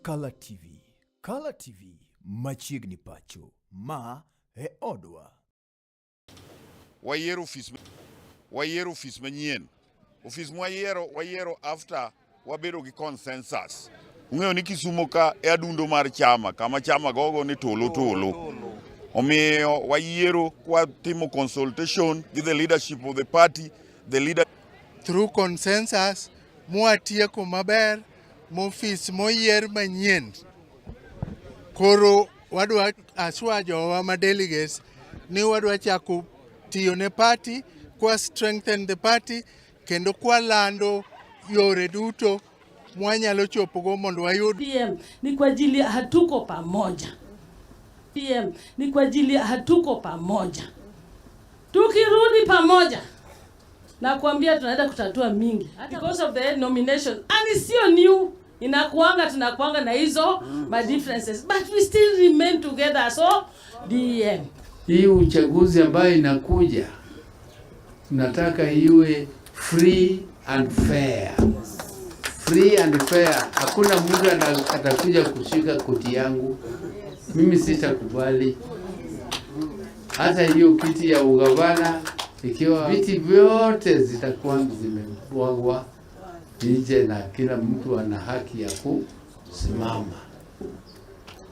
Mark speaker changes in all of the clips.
Speaker 1: Kala TV. Kala TV machiegni pacho. Ma e odwa.
Speaker 2: Wayiero ofis, wayiero ofis manyien. Ofis mwayiero, wayiero after wabedo gi consensus. Ung'eyo ni Kisumo ka e adundo mar chama, kama chama gogo ni tolo tolo. Omiyo wayiero kwatimo consultation gi the leadership of the party, the leader
Speaker 3: Through consensus mwatieko maber mofis moyier manyien. Koro wadwa aswa jowa ma delegates ni wadwa chako tiyo ne party kwa strengthen the party kendo kwa lando yore duto mwanyalo chopogo mondo wayud.
Speaker 4: PM ni kwa ajili hatuko pamoja. PM ni kwa ajili hatuko pamoja. Tukirudi pamoja, nakwambia tunaenda kutatua mingi because of the nomination, and sio new, inakuanga tunakuanga na hizo ma differences, but we still remain together. So DM
Speaker 5: Hii uchaguzi ambayo inakuja tunataka iwe free and fair. Free and fair. Hakuna mtu atakuja kushika koti yangu, mimi sitakubali. Hata hiyo kiti ya ugavana, ikiwa viti vyote zitakuwa zimebwagwa nje na kila mtu ana haki ya kusimama.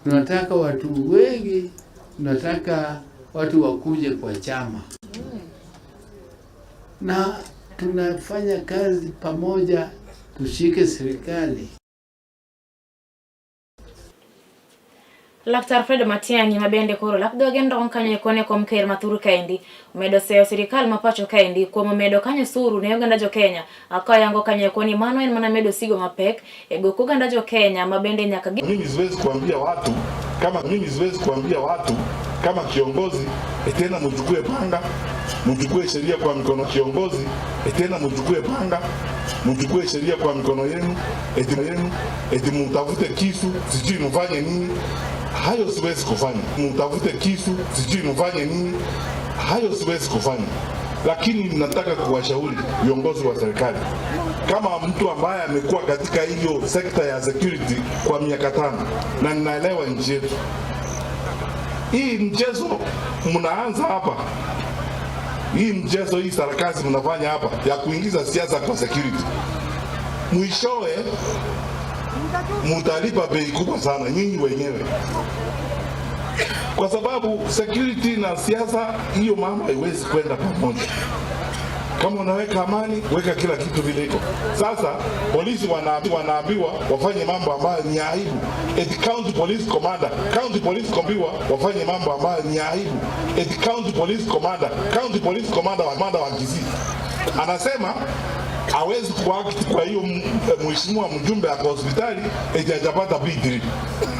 Speaker 5: Tunataka watu wengi, tunataka watu wakuje kwa chama na tunafanya kazi pamoja, tushike serikali.
Speaker 6: Laktar Fred Matiang'i ma bende koro lak dhoge ndong' kanyo e kone kom ker ma thur kaendi omedo seyo sirikal ma pacho kaendi kuom medo kanyo osuru ne oganda jo Kenya ka oyango kanyo eko ni mano en mana medo osigo mapek e gok oganda jo Kenya ma bende nyaka gi
Speaker 7: Mimi siwezi kuambia watu kama mimi siwezi kuambia watu kama kiongozi tena mchukue panga, mchukue sheria kwa mikono. Kiongozi tena mchukue panga, mchukue sheria kwa mikono yenu, eti yenu, eti mtafute kisu, sijui mfanye nini. Hayo siwezi kufanya. Mtafute kisu, sijui mfanye nini. Hayo siwezi kufanya, lakini nataka kuwashauri viongozi wa serikali, kama mtu ambaye amekuwa katika hiyo sekta ya security kwa miaka 5 na ninaelewa nchi yetu, hii mchezo mnaanza hapa, hii mchezo, hii sarakasi mnafanya hapa ya kuingiza siasa kwa security, mwishowe mutalipa bei kubwa sana nyinyi wenyewe, kwa sababu security na siasa, hiyo mambo haiwezi kwenda pamoja. Kama unaweka amani, weka kila kitu vile iko. Sasa polisi wanaambiwa wafanye mambo ambayo ni aibu. Eti county police commander, county police combiwa wafanye mambo ambayo ni aibu. Eti county police commander, county police commander wa Kisii anasema hawezi kuact kwa hiyo mheshimiwa mjumbe ako hospitali eti hajapata P3.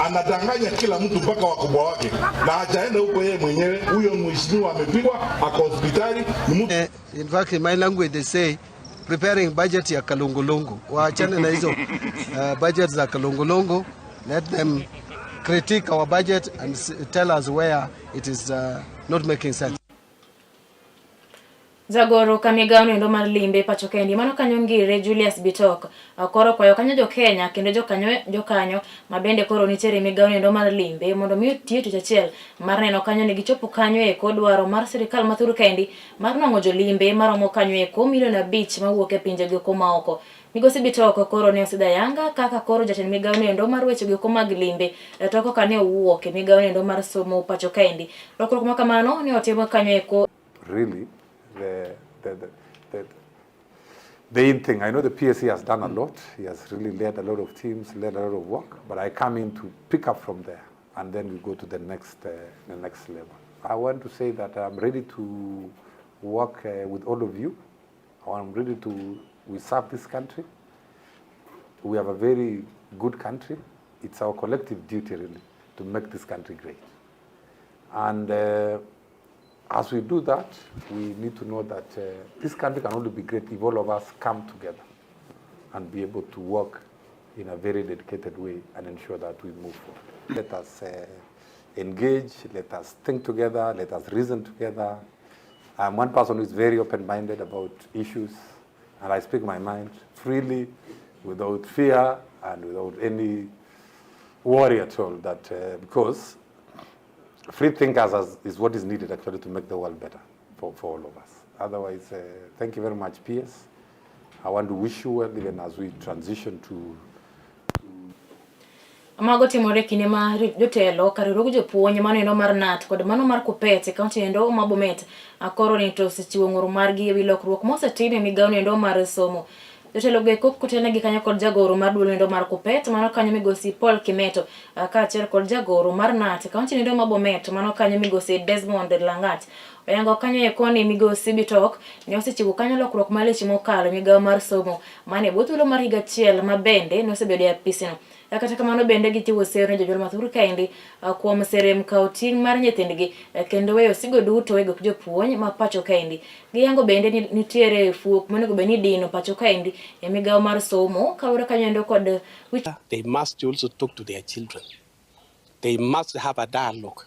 Speaker 7: Anadanganya kila mtu mpaka wakubwa wake, na hajaenda huko yeye mwenyewe. Huyo mheshimiwa amepigwa, ako hospitali, ni mtu
Speaker 8: In fact, in my language they say preparing budget ya kalungulungu. Waachane na hizo budget za kalungulungu. Let them critique our budget and tell us where it is not making sense.
Speaker 6: Jagoro ka migawo noendo mar limbe pacho kendi mano kanyo ngire Julius Bitok koro kwayo kanyo jo Kenya kendo jokanyo ma bende koro nitiere migawo noendo mar limbe mondo mi otiyo tich achiel mar neno kanyo ni gichopo kanyo eko dwaro mar sirikal ma thur kendi mar nwang'o jolimbe maromo kanyo eko milion 5 mawuok e pinje gieko maoko. Migosi Bitok koro ne osidho ayanga kaka koro jatend migawo noendo mar weche gieko mag limbe toko kane owuok e migawo noendo mar somo pacho kaendi. Lokruok ma kamano ne otimo kanyo eko.
Speaker 9: Really, the in thing. I know the PSC has done a lot. He has really led a lot of teams, led a lot of work. But I come in to pick up from there, and then we go to the next level. I want to say that I'm ready to work with all of you. I'm ready to we serve this country. We have a very good country. It's our collective duty, really, to make this country great. And as we do that, we need to know that this country can only be great if all of us come together and be able to work in a very dedicated way and ensure that we move forward. Let us engage, let us think together, let us reason together. I'm one person who is very open-minded about issues, and I speak my mind freely, without fear and without any worry at all that because free thinkers is what is needed actually to make the world better for all of us. Otherwise, thank you very much, PS. I want to wish you well even as we transition to
Speaker 6: Mago timore kinde ma jotelo kar riwruog jopuonj mano endo mar KNUT kod mano mar KUPPET e kaunti endo ma Bomet koro ni to osechiwo ng'ur margi ewi lokruok mosetim e migawo endo mar somo. Jotelo go eko kotelnegi kanyo kod jagoro mar duol endo mar KUPPET mano kanyo migosi Paul Kimeto kaachiel kod jagoro mar KNUT e kaunti endo ma Bomet mano kanyo migosi Desmond Langat. Oyango kanyo eko ni migosi Bitok ne osechiwo kanyo lokruok malich mokalo e migawo mar somo mane bwo thuolo mar higa achiel ma bende ne osebedo e apisino. Kata kamano bende gichiwo sero ne jonyuol mathoth kaendi kuom serem kawo ting' mar nyithindgi kendo weyo sigo duto e gok jopuonj ma pacho kaendi. Giyango bende ni nitiere fuok monego bed ni dino pacho kaendi e migawo mar somo kaluwore kanyo endo kod wich.
Speaker 10: They must also talk to their children. They must have a dialogue.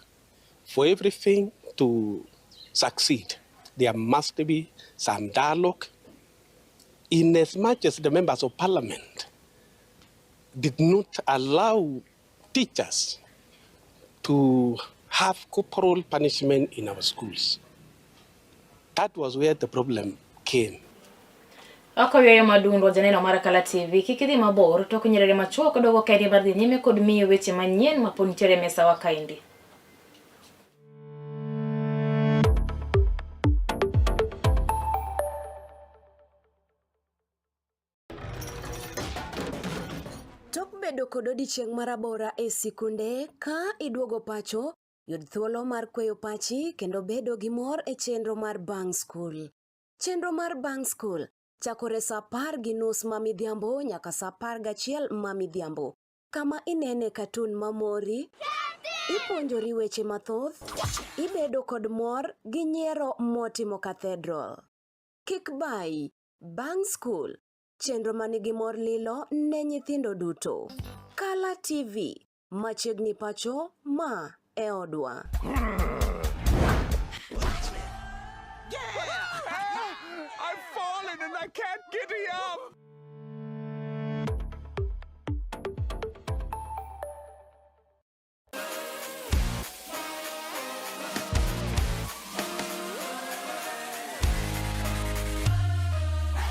Speaker 10: For everything to succeed, there must be some dialogue. In as much as the members of parliament did not allow teachers to have corporal punishment in our schools. That was where the problem came.
Speaker 6: Ok oyweyo madundo janeno mar Kala TV, kik idhi mabor tok nyerere machuok dogo kende mar dhi nyime kod miyo weche manyien mapod nitiere e mesawa kaendi.
Speaker 11: Tok bedo kod odiechieng' marabora e sikunde, ka iduogo pacho, yud thuolo mar kweyo pachi kendo bedo gi mor e chenro mar Bang' Skul. Chenro mar Bang' Skul chakore sa 10:30 ma midhiambo nyaka sa 11 ma midhiambo, kama inene katun mamori, ipuonjori weche mathoth, ibedo kod mor gi nyiero motimo cathedral. Kik bayi, Bang' Skul, chenro manigi mor lilo ne nyithindo duto. Kala TV, machiegni pacho, ma e odwa.
Speaker 12: I've fallen and I can't giddy up.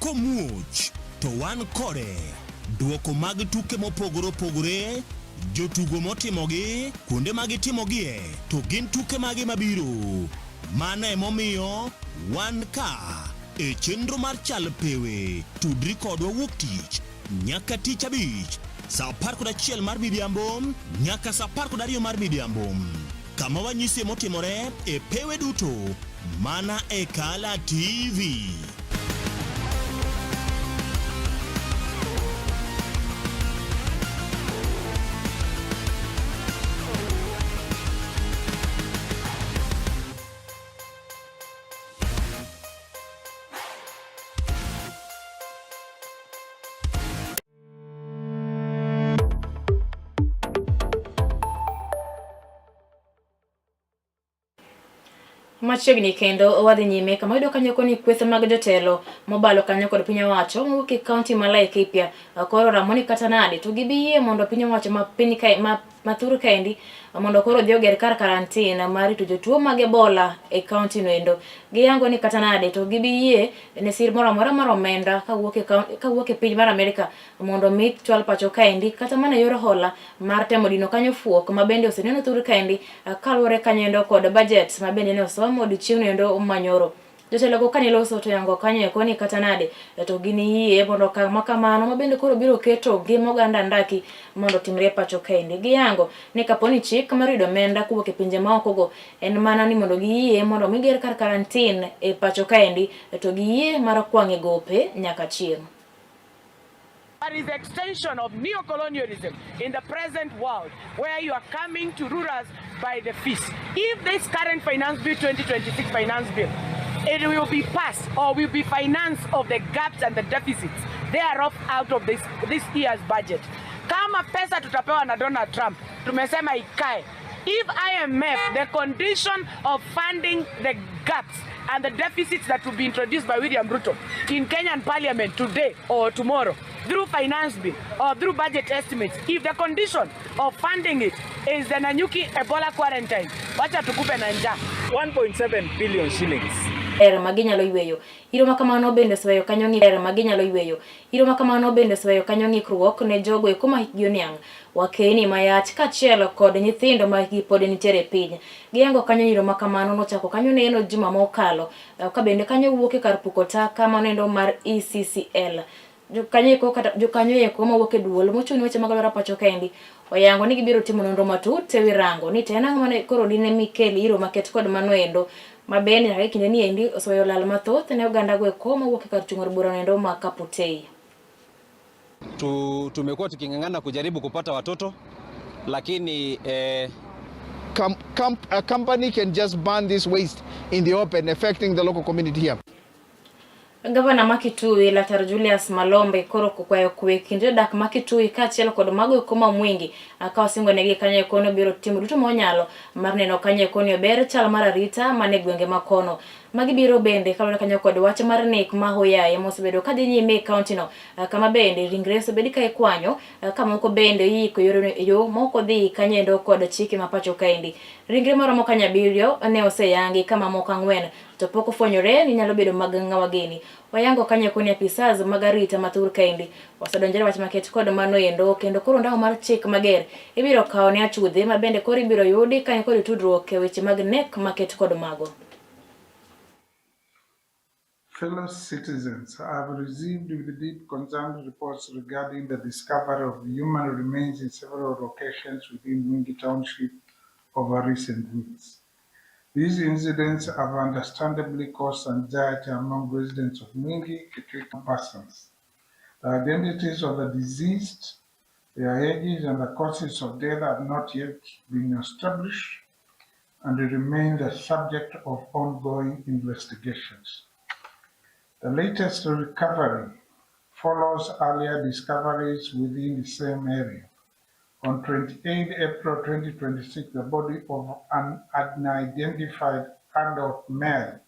Speaker 13: Komuoch to wan kode. Duoko mag tuke mopogore opogore, jotugo motimogi, kuonde ma gitimogie, to gin tuke mage mabiro. Mano emomiyo wan ka e chenro mar Chal Pewe. Tudri kodwa wuok tich nyaka tich abich sa 11 mar midhiambo nyaka sa 12 mar midhiambo, kama wanyisie motimore e pewe duto mana e Kala TV.
Speaker 6: Machiegni kendo wadhi nyime kama yudo kanyo koni kweth mag jotelo mobalo kanyo kod piny owacho mowuok e kaunti ma Laikipia koro ramo ni kata nade to gibi yie mondo piny owacho ma piny kae ma mathur kaendi mondo koro odhi oger kar karantin mar rito jotuo mag Ebola e kaunti no endo. Giyango ni kata nade to gibi yie ne sir moro amora mar omenda kawuok e piny mar Amerika mondo mi chwal pacho kaendi kata mana yor hola mar temo dino kanyo fuok ma bende oseneno thur kaendi kaluwore kanyo endo kod budget ma bende ne osom odiochieng' no endo manyoro. Jotelo go kane loso to yango kanyo eko ni kata nade to gin yie mondo okang' ma kamano ma bende koro biro keto ngima oganda andaki mondo otimre pacho kaendi. Giyango ni kapo ni chik mar yudo omenda kowuok e pinje maoko go en mana ni mondo giyie mondo miger kar karantin e pacho kaendi to giyie mar kwang' e gope nyaka chieng'.
Speaker 14: But is the extension of neocolonialism in the present world, where you are coming to rule us by the fist. If this current finance bill, 2026 finance bill, it will be passed or will be financed of the gaps and the deficits thereof out of this year's budget. Kama pesa tutapewa na Donald Trump, tumesema ikae. If IMF, the condition of funding the gaps and the deficits that will be introduced by William Ruto in Kenyan parliament today or tomorrow through finance bill or through budget estimates, if the condition of funding it is the Nanyuki Ebola quarantine, wacha tukupe na njaa.
Speaker 15: 1.7 billion shillings.
Speaker 6: Ber ma ginyalo yweyo. Iro ma kamano bende oseweyo kanyo ber ma ginyalo yweyo. Iro ma kamano bende oseweyo kanyo ng'ikruok ne jogo eko ma hikgi oniang', wakeyni mayach kaachiel kod nyithindo ma hikgi pod nitiere piny. Giyango kanyo iro ma kamano nochako kanyo neno juma ma okalo ka bende kanyo wuok e kar puko taka manoendo mar ECCL. Jokanyo eko kata jokanyo eko mawuok e duol mochung' ne weche mag alwora pacho kaendi oyango ni gibiro timo nonro matut e wi rango ni to en ang'o mane koro dine mi kel iro maket kod mano endo ma bende nyaka e kinde ni endi oseweyo lal mathoth ne oganda go eko mawuok e kar chung' od bura no endo ma Kaputei.
Speaker 16: Tu, tumekuwa tuking'ang'ana kujaribu kupata watoto lakini eh,
Speaker 17: A company can just burn this waste in the open, affecting the local community here.
Speaker 6: Gavana ma Kitui Laktar Julius Malombe koro okwayo kwe kind jodak ma Kitui kaachiel kod mago eko ma Mwingi ka osingo negi kanyo eko ni obiro timo duto ma onyalo mar neno kanyo eko ni ober chal mar arita man e gwenge ma kono. Magi biro bende kaluwore kanyo kod wach mar nek ma hoyaye mosebedo kadhi nyime e kaunti no kama bende ringre osebedi ka ikwanyo ka moko bende iiko e yo ma ok odhi kanyo endo kod chike ma pacho kaendi. Ringre maromo kanyo abiriyo ne oseyangi ka mamoko ang'wen to pok ofwenyore ni nyalo bedo mag ng'awa gini. Wayango kanyo eko ni apisas mag arita mathur kaendi osedonjore wach maket kod mano endo kendo koro ndawa mar chik mager ibiro kawo ne achudhe ma bende koro ibiro yudi kanyo kod tudruok e weche mag nek maket kod mago.
Speaker 18: Fellow citizens, I have received with deep concern reports regarding the discovery of human remains in several locations within Mwingi Township over recent weeks. These incidents have understandably caused anxiety among residents of Mwingi, Kitui persons. The identities of the deceased, their ages, and the causes of death have not yet been established and remain the subject of ongoing investigations. The latest recovery follows earlier discoveries within the same area. On 28 April 2026, the body of an unidentified adult male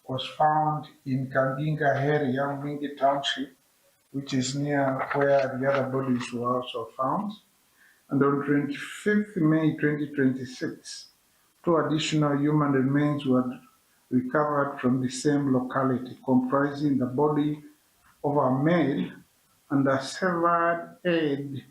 Speaker 18: was found in Kanginga area, Mwingi Township, which is near where the other bodies were also found. And on 25th May 2026, two additional human remains were recovered from the same locality, comprising the body of a male and a severed head.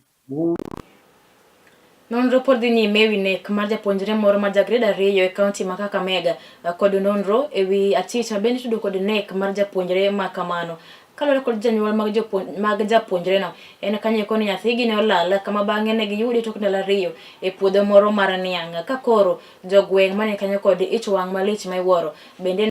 Speaker 6: Nonro pod dhi nyime ewi nek mar japuonjre moro ma ja grade ariyo e kaunti ma Kakamega kod nonro ewi achich ma bende itudo kod nek mar japuonjre ma kamano. Kaluwore kod janyuol mag mag japuonjreno, en kanyo eko ni nyathigi ne olal kama bang'e ne giyude tok ndalo ariyo e puodho moro mar niang'. Ka koro jogweng' mane kanyo kod ich wang' malich ma iwuoro bende